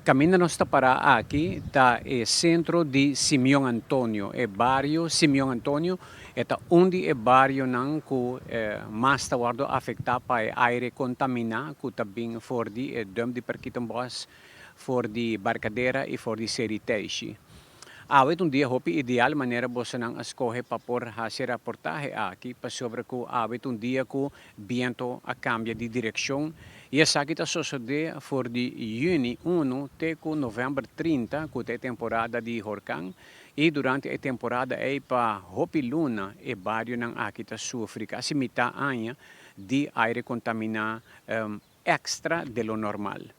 Kaminda nos ta pará aki ta e sentro di Simeon Antonio, e bario Simeon Antonio e ta un di e barionan ku mas ta wòrdu afektá pa e aire kontaminá ku ta bin for di e dump di Parkietenbos, for di Barcadera i for di Seri Teishi. Awe ta un dia hopi ideal manera bosonan a skohe pa por hasi e raportahe aki pasobra ku awe ta un dia ku biento a kambia di direkshon i esaki ta sosodé for di yüni unu te ku novèmber 30 ku ta e temporada di horkan i durante e temporada ei pa hopi luna e barionan aki ta sufri kasi mitá aña di aire kontaminá èkstra de lo normal.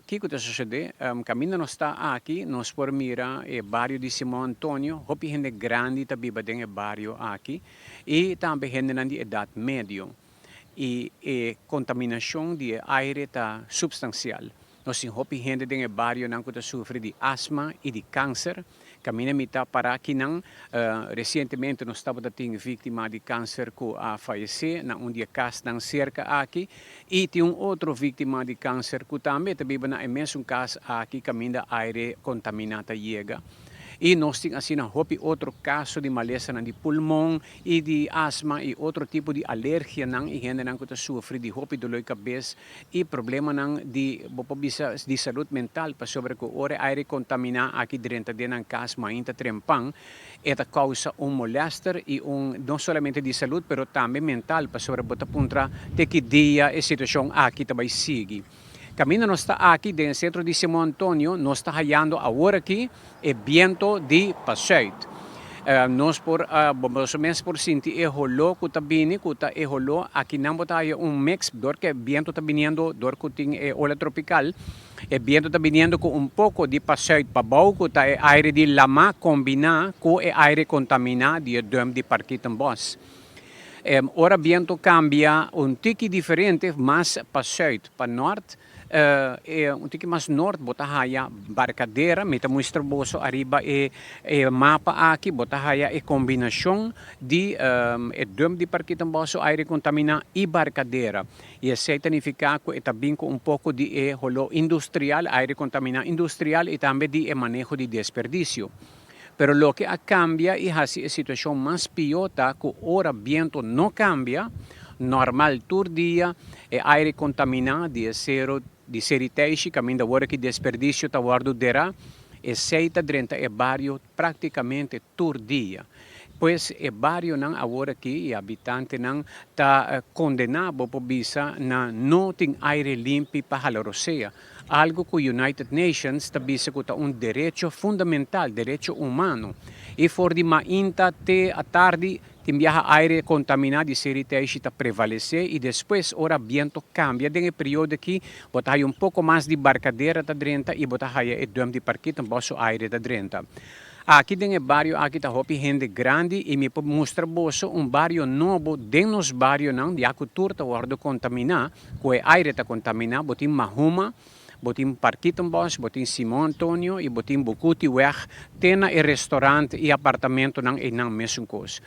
Kiko ta sosodé? Kaminda nos ta aki, nos por mira e bario di Simon Antonio. Hopi hende grandi ta biba den e bario aki i tambe hendenan di edat medio. I e kontaminashon di e aire ta supstansial. Nos tin hopi hende den e barionan ku ta sufri di asma i di kanser. Kaminda mi ta para akinan, resientemente nos tabata tin víktima di kanser ku a fayesé na un di e kasnan serka aki i tin un otro víktima di kanser ku tambe ta biba na e mesun kas aki kaminda aire kontaminá ta yega. I nos tin asina hopi otro kaso di malesanan di pulmon i di asma i otro tipo di alergianan i hendenan ku ta sufri di hopi doló di kabes i problemanan di, bo por bisa, di salud mental, pasobra ku ora e aire kontaminá aki drenta den nan kas mainta trempan, e ta kousa un molèster i un, no solamente di salud, pero tambe mental, pasobra bo ta puntra te ki dia e situashon aki ta bai sigui. Kaminda nos ta aki den e sentro di Simon Antonio, nos ta hayando awor aki e biento di pasùit. Nos por, boso mes por sinti e holó ku ta bini, ku ta e holó akinan bo ta haya un mix dor ku e biento ta biniendo, dor ku tin e ola tropikal, e biento ta biniendo ku un poko di pasùit pabou ku ta e aire di lamá kombiná ku e aire kontaminá di e dump di Parkietenbos. Ora biento kambia un tiki diferente mas pasùit pa nòrt, E un tiki mas nort bo ta haya Barcadera, mi ta muestra boso ariba e e mapa aki, bo ta haya e combinacion di e dump di Parkietenbos su aire contamina y Barcadera. Y esey ta nifica cu e ta bin cu un poco di e holo industrial, aire contamina industrial y tambe di e maneho di desperdicio. Pero loke a cambia y haci e situacion mas pio ta cu ora biento no cambia, normal tur dia e aire contamina di e cero di Seriteishi caminda awor aki desperdicio ta wordo dera, esey ta drenta e bario practicamente tur dia. Pues e barionan awor aki y habitantenan ta condena, bo por bisa, na no tin aire limpi pa hala rosea. Algo ku United Nations ta bisa ku ta un derecho fundamental, derecho humano. I for di mainta te atardi tin biaha aire kontaminá di seri teishi ta prevalesé i despues ora biento kambia den e periodo aki bo ta haya un poko mas di barkadera ta drenta i bo ta haya e dump di Parkietenbos su aire ta drenta. Aki den e bario aki ta hopi hende grandi i mi por mustra boso un bario nobo den nos barionan ya ku tur ta wòrdu kontaminá. Ku e aire ta kontaminá, bo tin Mahuma, bo tin Parkietenbos, bo tin Simon Antonio i bo tin Bukutiweg te na e restorant i apartamentonan einan mesun kos.